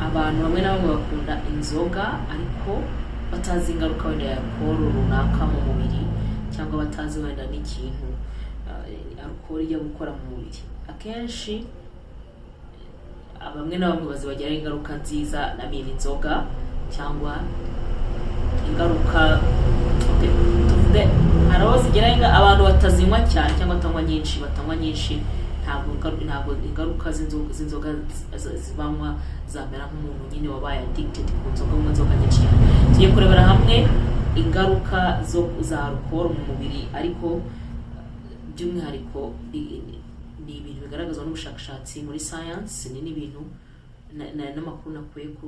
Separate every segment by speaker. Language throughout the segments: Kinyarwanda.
Speaker 1: Abantu bamwe na bamwe bakunda inzoga ariko batazi ingaruka wenda ya alcohol runaka mu mubiri, cyangwa batazi wenda n'ikintu alcohol ijya gukora mu mubiri. Akenshi bamwe na bamwe bazibagiraho ingaruka nziza, I mean inzoga, cyangwa ingaruka, okay, tuvuge hari aho zigera abantu batazinywa cyane cyangwa batanywa nyinshi. Batanywa nyinshi ntabwo ingaruka z'inzoga zibanywa zamera nk'umuntu nyine wabaye addicted ku nzoga, unywa inzoga nyinshi cyane. Tugiye kurebera hamwe ingaruka za alcohol mu mubiri, ariko by'umwihariko ni ibintu bigaragazwa n'ubushakashatsi muri science, ni n'ibintu n'amakuru nakuye ku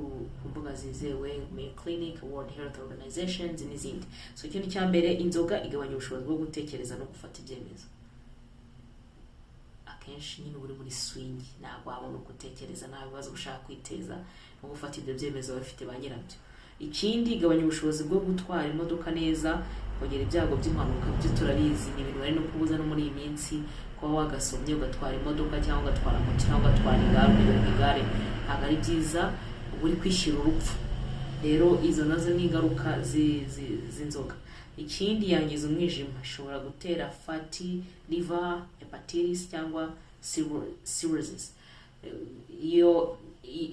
Speaker 1: mbuga zizewe, Mayo Clinic, World Health Organizations n'izindi. So ikintu cya mbere, inzoga igabanya ubushobozi bwo gutekereza no gufata ibyemezo. Akenshi nyine uba uri muri swing, ntabwo wabona uko utekereza, nta bibazo ushaka kwiteza no gufata ibyo byemezo bafite ba nyirabyo. Ikindi, igabanya ubushobozi bwo gutwara imodoka neza, kongera ibyago by'impanuka. Byo turabizi, ni ibintu bari no kubuza no muri iyi minsi. Kuba wagasomye ugatwara imodoka cyangwa ugatwara moto cyangwa ugatwara igare, ukajya ku igare, ntabwo ari byiza, uba uri kwishyira urupfu. Rero izo nazo ni ingaruka z'inzoga. Ikindi, yangiza umwijima, ishobora gutera fatty liver, hepatitis cyangwa cirrhosis. Iyo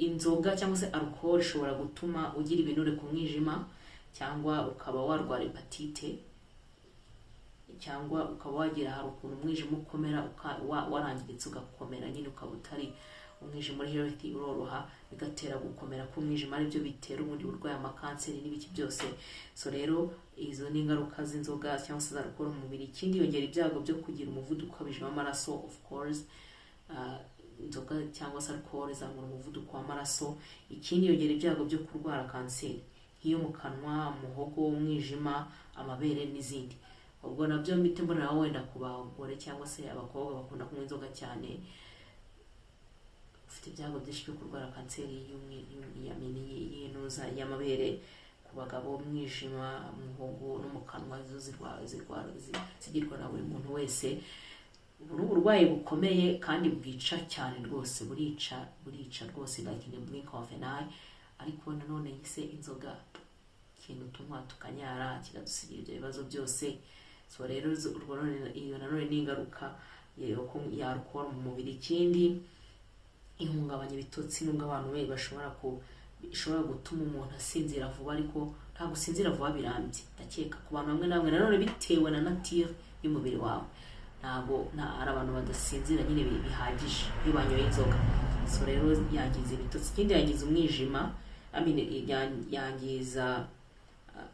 Speaker 1: inzoga cyangwa se alcohol ishobora gutuma ugira ibinure ku mwijima, cyangwa ukaba warwara hepatite, cyangwa ukaba wagira, hari ukuntu umwijima ukomera, warangiritse ugakomera nyine, ukaba utari umwijima uri healthy, uroroha, bigatera gukomera k'umwijima, aribyo bitera ubundi burwayi, amakanseri n'ibiki byose. So rero izo ni ingaruka z'inzoga cyangwa se za alcohol mu mubiri. Ikindi, yongera ibyago byo kugira umuvuduko ukabije w'amaraso. Of course, inzoga cyangwa se alcohol izamura umuvuduko w'amaraso. Ikindi, yongera ibyago byo kurwara kanseri nk'iyo mu kanwa, umuhogo, umwijima, amabere n'izindi. Ubwo nabyo mpite mboneraho wenda ku bagore cyangwa se abakobwa bakunda kunywa inzoga cyane, ufite ibyago byinshi byo kurwara kanseri y'intuza y'amabere. Ku bagabo, umwijima, umuhogo no mu kanwa, zo zigirwa na buri muntu wese. Ubu ni uburwayi bukomeye kandi bwica cyane rwose, burica, burica rwose, like in a blink of an eye. Ariko nanone se inzoga, ikintu tunywa tukanyara, kikadusigira ibyo bibazo byose. So rero urwo iyo nanone ni ingaruka ya alcohol mu mubiri. Ikindi, ihungabanya ibitotsi. Nubwo abantu be bashobora ku ishobora gutuma umuntu asinzira vuba, ariko ntabwo usinzira vuba birambye. Ndakeka ku bantu bamwe na bamwe nanone bitewe na nature y'umubiri wawe, ntabwo hari abantu badasinzira nyine bihagije iyo banyoye inzoga. So rero yangiza ibitotsi. Ikindi, yangiza umwijima, I mean, yangiza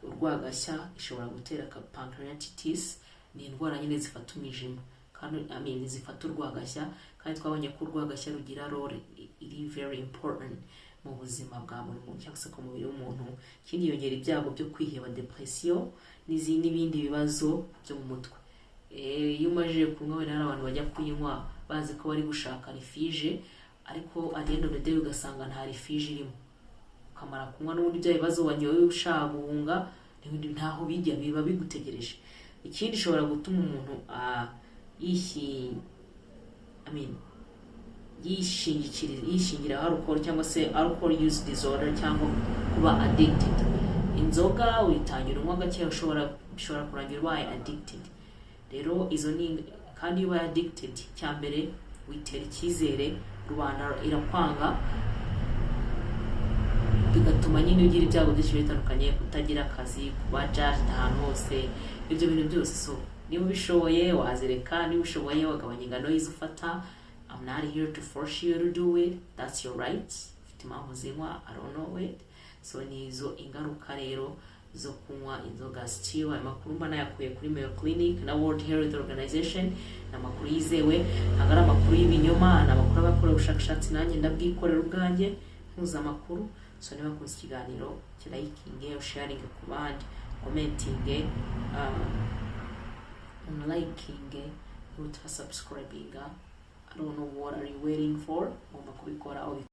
Speaker 1: urwagashya, ishobora gutera pancreatitis. Ni indwara nyine zifata umwijima kandi, I mean, zifata urwagashya, kandi twabonye ko urwagashya rugira role iri very important mu buzima bwa buri muntu cyangwa se ku mubiri w'umuntu. Ikindi, yongera ibyago byo kwiheba, depression n'izindi, n'ibindi bibazo byo mu mutwe. Iyo umajije kunywa, wenda hari abantu bajya kuyinywa bazi ko bari gushaka refuge, ariko at the end of the day ugasanga nta refuge irimo. Ukamara kunywa, n'ubundi bya bibazo wanyoye ushaka guhunga n'ibindi ntaho bijya, biba bigutegereje. Ikindi, ishobora gutuma umuntu I mean, yishingikiriza, yishingiraho alcohol cyangwa se alcohol use disorder, cyangwa kuba addicted. Inzoga uyitangira unywa gake, bishobora kurangira ubaye addicted. Rero izo ni, kandi iyo ubaye addicted, cya mbere witera icyizere, rubanda irakwanga, bigatuma nyine ugira ibyago byinshi bitandukanye, kutagira akazi, kuba judged ahantu hose, ibyo bintu byose. So niba ubishoboye wazireka, niba ubishoboye wagabanya ingano y'izo ufata. I'm not here to force you to do it, that's your right. Ufite impamvu zinywa, I don't know it. So ni izo ingaruka rero zo kunywa inzoga. Still, aya makuru mba nayakuye kuri Mayo Clinic na World Health Organization. Ni amakuru yizewe, ntabwo ari amakuru y'ibinyoma, ni amakuru aba yakorewe ubushakashatsi, nanjye ndabwikorera ubwanjye mpuza amakuru. So niba wakunze ikiganiro, kirayikinge, usharinge ku bandi, commentinge, unlikinge, utasubscribinga, I don't know what are you waiting for. Ugomba kubikora.